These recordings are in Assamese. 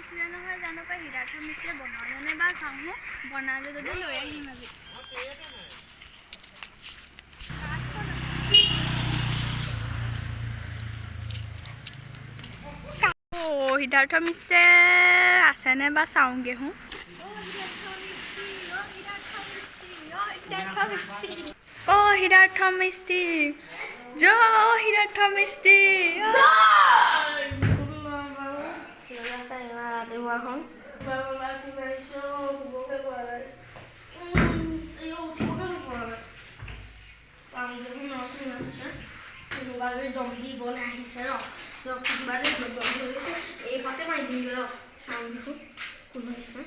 দিছিলে নহয়, জানো পাই সিদ্ধাৰ্থ মিস্ত্ৰীয়ে বনালেনে বা চাওঁ, বনালে যদি লৈ আহিম আজি। অ' সিদ্ধাৰ্থ মিস্ত্ৰীয়ে আছেনে বা চাওঁগে। হো অ' সিদ্ধাৰ্থ মিস্ত্ৰী, জ সিদ্ধাৰ্থ মিস্ত্ৰী। কোনোবা যদি দম দি বনাই আহিছে ৰ, কোনোবা যদি দম ধৰিছে এই পাতে মাৰি দিমগৈ ৰ। চাওঁ দেখোন কোন আহিছে।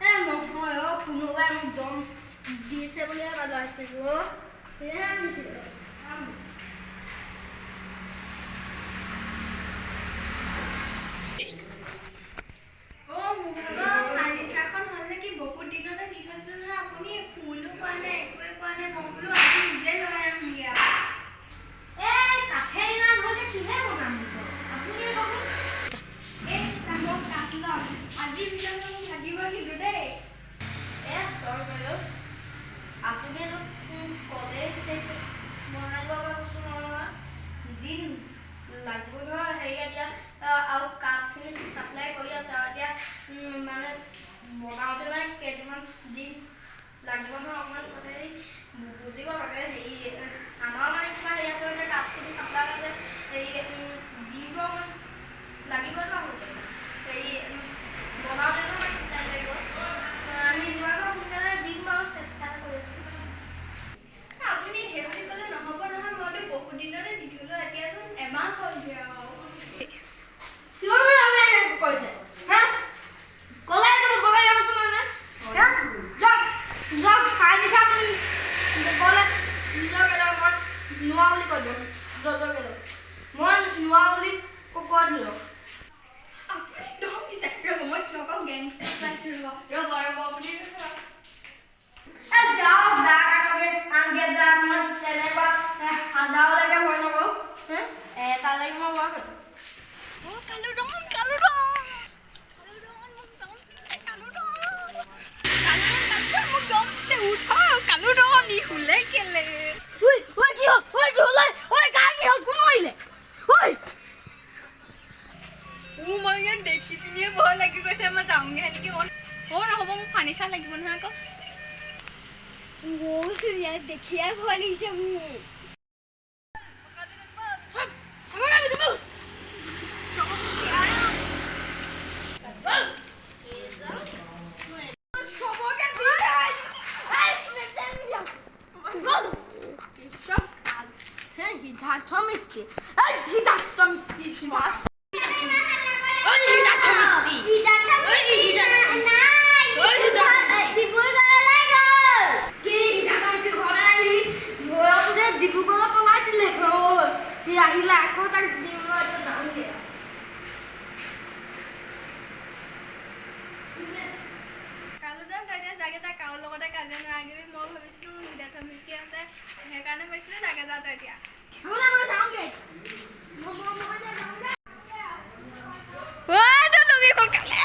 এ নহয় অ, কোনোবাই মোক দম দিছে বুলিহে আহিছে অ। সেয়াহে আনিছিলে। অ' মোৰ ভাগৰ ফাৰ্নিচাৰখন হ'ল নেকি? বহুত দিনতে দি থৈছিলো নহয়, আপুনি ফোনো কৰা নাই, একোৱে কোৱা নাই। মই বোলো আজি নিজে লৈ আহোঁগৈ আৰু। এই কাঠে ইমান হ'লে কিহে বনাম আপুনিয়ে কওকচোন। এই মই কাঠ ল'ম আজিৰ ভিতৰত, মোক লাগিব কিন্তু দেই। এ চাওক বাইদেউ, আপুনি ক'লে সেইটো বনাই দিব পৰা বস্তু নহয় নহয়, দিন লাগিব নহয়। হেৰি এতিয়া আৰু কাঠখিনি চাপ্লাই কৰি আছে আৰু এতিয়া মানে বনাওঁতে মানে কেইটামান দিন লাগিব নহয় অকণমান, হেৰি বুজিব মানে হেৰি আমাৰ মানে কিবা হেৰি আছে, মানে কাঠখিনি চাপ্লাই আছে, হেৰি দিনটো অকণমান লাগিব ন আহোঁতে, হেৰি বনাওঁতেনো মানে টাইম লাগিব। আমি যিমান পাৰোঁ সোনকালে দিম বাৰু চেষ্টা এটা কৰি আছোঁ। আপুনি সেই বুলি ক'লে নহ'ব নহয়, মইতো বহুত দিনতে দি থলো, এতিয়াচোন এমাহ হ'লগৈ আৰু। কিয় মানে আপুনি এনেকৈ কৈছে হা? ক'লে এইটো বনাই দিয়া বস্তু নহয়। যাওক যাওক, ফাৰ্নিচাৰ আপুনি ক'লে যাওক, এতিয়া মই নোৱাৰো বুলি কৈ দিয়ক। যাওক যাওক, এতিয়া মই নোৱাৰো বুলি কৈ দিলোঁ। আপুনি দম দিছে? ৰ'ব, মই তোমালোকক গেংষ্টাৰ পাইছোঁ, ৰ'ব ৰ'ব ৰ'ব আপুনি। এ যাওক যাক আনগে আনগে যাক, মই তেনেকুৱা হাজাৰলৈকে ভয় নকৰোঁ, এটালৈকে মই ভয় কৰোঁ। অ' কালুৰণ, কালুৰণ, কালুৰণ, মোক দম দিছে, কালুৰণ, কালুৰণ, কালুৰণ, মোক দম দিছে, উঠক কালুৰণ, ই শুলে কেলে? ঐ ঐ, কি হ'ল? ঐ কি হ'ল? ঐ ঐ, কাৰ কি হ'ল? কোন মৰিলে? ঐ মই ইয়াক দেখি পিনিয়ে ভয় লাগি গৈছে, মই যাওঁগৈ নেকি? অ' নহ'ব, মোক ফাৰ্নিচাৰ লাগিব নহয় আকৌ। ইয়াক দেখিয়ে ভয় লাগিছে মোৰ। সিদ্ধাৰ্থ মিস্ত্ৰী, সিদ্ধাৰ্থ মিস্ত্ৰী, সিদ্ধাৰ্থ মিস্ত্ৰী, সিদ্ধাৰ্থ মিস্ত্ৰী, ডিব্ৰুগড়ত পলাই দিলে। সি আহিলে আকৌ তাক দিম, যামগে। কালুৰণ, তই এতিয়া যাগে যা, কাৰো লগতে কাজিয়া নালাগিবি। মই ভাবিছিলোঁ সিদ্ধাৰ্থ মিস্ত্ৰী আছে, সেইকাৰণে ভাবিছিলোঁ। যাগে যা তই এতিয়া। মই যাওঁগে, মই যাওঁগে। ঐ তই লুঙি সোনকালে।